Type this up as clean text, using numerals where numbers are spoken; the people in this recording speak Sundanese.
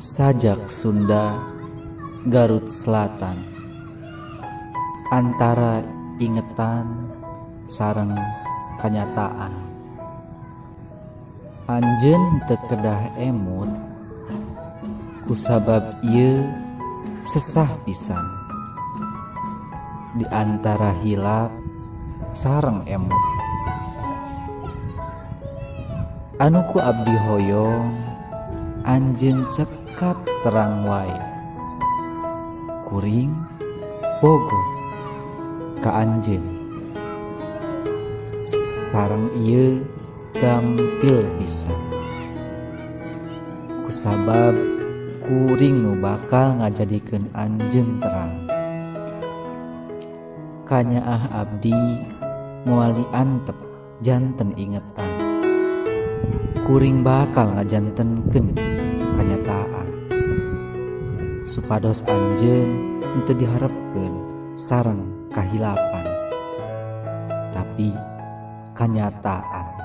Sajak Sunda, Garut Selatan. Antara ingetan sareng kanyataan. Anjeun teu kedah emut kusabab ieu sesah pisan. Di antara hilap sareng emut. Anu ku abdi hoyong anjeun cekap terang wae. Kuring bogoh ka anjeun. Sareng ieu gampil pisan. Kusabab kuring nu bakal ngajadikeun anjeun terang. Kanyaah abdi moal diantep janten ingetan. Kuring bakal ngajantenkeun kanyataan. Supados anjeun henteu diharepkeun sareng kahilapan. Tapi kanyataan.